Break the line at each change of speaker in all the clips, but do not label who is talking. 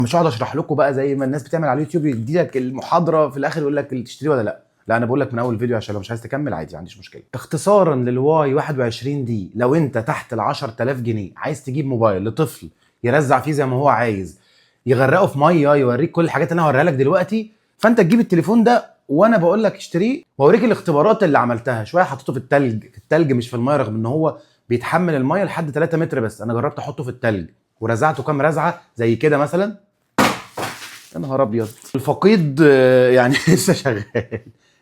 مش هقعد اشرح لكم بقى زي ما الناس بتعمل على اليوتيوب، يدي لك المحاضرة في الاخر يقول لك تشتري ولا لا. لا، انا بقول لك من اول فيديو عشان لو مش عايز تكمل عادي، ما عنديش مشكلة. اختصارا لل Y 21 دي، لو انت تحت ال 10,000 جنيه عايز تجيب موبايل لطفل يرزع فيه زي ما هو عايز، يغرقه في ميه، يوريك كل الحاجات اللي انا هوريها لك دلوقتي، فانت تجيب التليفون ده وانا بقول لك اشتريه. واوريك الاختبارات اللي عملتها. شوية حطيته في التلج، في التلج مش في الميه، رغم ان هو بيتحمل المية لحد 3 متر، بس انا جربت احطه في التلج ورزعته كام رزعه زي كده مثلا. يا نهار ابيض، الفقيد يعني لسه شغال،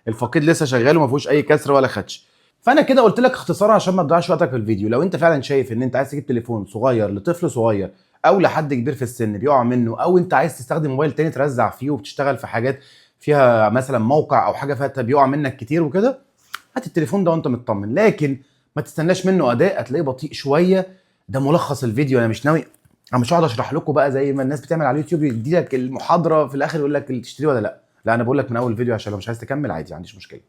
الفقيد لسه شغال وما فيهوش اي كسر ولا خدش. فانا كده قلت لك اختصارا عشان ما تضيعش وقتك في الفيديو. لو انت فعلا شايف ان انت عايز تجيب تليفون صغير لطفل صغير او لحد كبير في السن بيقع منه، او انت عايز تستخدم موبايل تاني ترزع فيه وبتشتغل في حاجات فيها مثلا موقع او حاجة فيها بيقع منك كتير وكده، هات التليفون ده وانت مطمن. لكن ما تستناش منه اداء، هتلاقيه بطيء شويه. ده ملخص الفيديو. انا مش هقعد اشرح لكم بقى زي ما الناس بتعمل على اليوتيوب، يدي لك المحاضرة في الاخر يقول لك تشتري ولا لا. لا، انا بقول لك من اول فيديو عشان لو مش عايز تكمل عادي، ما عنديش مشكلة.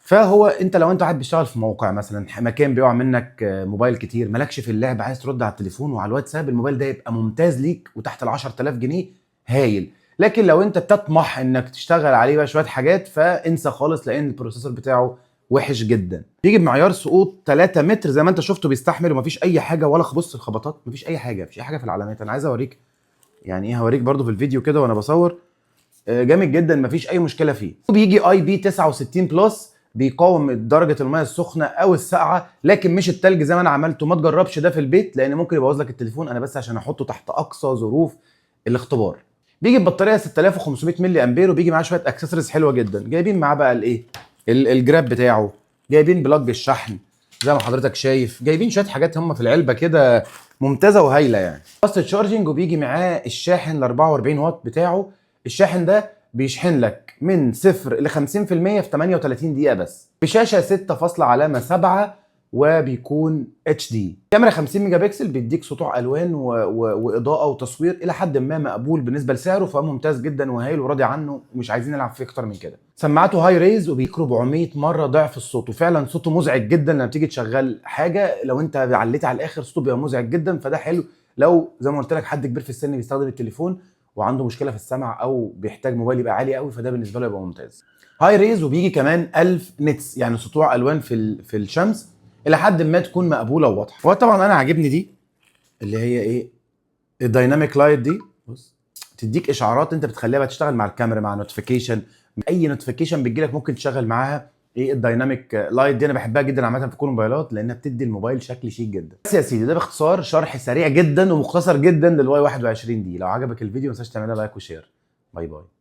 فهو انت لو انت قاعد بتشتغل في موقع مثلا، مكان بيقع منك موبايل كتير، مالكش في اللعب، عايز ترد على التليفون وعلى الواتساب، الموبايل ده يبقى ممتاز ليك، وتحت ال 10,000 جنيه هايل. لكن لو انت بتطمح انك تشتغل عليه بقى شوية حاجات فانسى خالص، لان ال processor بتاعه وحش جدا. بيجي بمعيار سقوط 3 متر زي ما انت شفته، بيستحمل ومفيش اي حاجه، ولا بص الخبطات، مفيش اي حاجه، مفيش اي حاجة في العلامات. انا عايز اوريك يعني ايه، هوريك برضو في الفيديو كده وانا بصور. جامد جدا، مفيش اي مشكلة فيه. بيجي IP 69 plus، بيقاوم درجه المية السخنة او الساقعه، لكن مش التلج زي ما انا عملته. ما تجربش ده في البيت لان ممكن يبوظ لك التليفون. انا بس عشان احطه تحت اقصى ظروف الاختبار. بيجي ببطاريه 6500 ملي امبير، وبيجي معاه شوية اكسسوارز حلوة جدا. جايبين معاه بقى الايه، الجراب بتاعه، جايبين plug الشحن زي ما حضرتك شايف، جايبين شوية حاجات هم في العلبة كده ممتازة وهايله يعني. fast charging، وبيجي معاه الشاحن ال 44 واط بتاعه. الشاحن ده بيشحن لك من 0 ل 50% في 38 دقيقة بس، بشاشة 6.7، وبيكون HD. كاميرا 50 ميجا بكسل، بيديك سطوع الوان واضاءة وتصوير الى حد ما مقبول بالنسبة لسعره، فممتاز جدا وهايل وراضي عنه ومش عايزين نلعب فيه اكتر من كده. سماعاته high res، وبيديك 400 مرة ضعف الصوت، وفعلا صوته مزعج جدا لما تيجي تشغل حاجه، لو انت عليت على الاخر صوته بيبقى مزعج جدا. فده حلو لو زي ما قلت لك حد كبير في السن بيستخدم التليفون وعنده مشكلة في السمع او بيحتاج موبايل يبقى عالي قوي، فده بالنسبة له يبقى ممتاز. high res، وبيجي كمان 1000 nits، يعني سطوع الوان في الشمس الى حد ما تكون مقبولة وواضحه. وطبعا انا عاجبني دي اللي هي ايه، ال dynamic light دي، بص تديك اشعارات انت بتخليها بقى تشتغل مع الكاميرا، مع notification، اي notification بتجيلك ممكن تشغل معاها ايه، ال dynamic light دي. انا بحبها جدا عامة في كل الموبايلات لانها بتدي الموبايل شكل شيك جدا. بس يا سيدي، ده باختصار شرح سريع جدا ومختصر جدا لل Y 21 دي. لو عجبك الفيديو ما تنساش تعمل like و share. bye bye.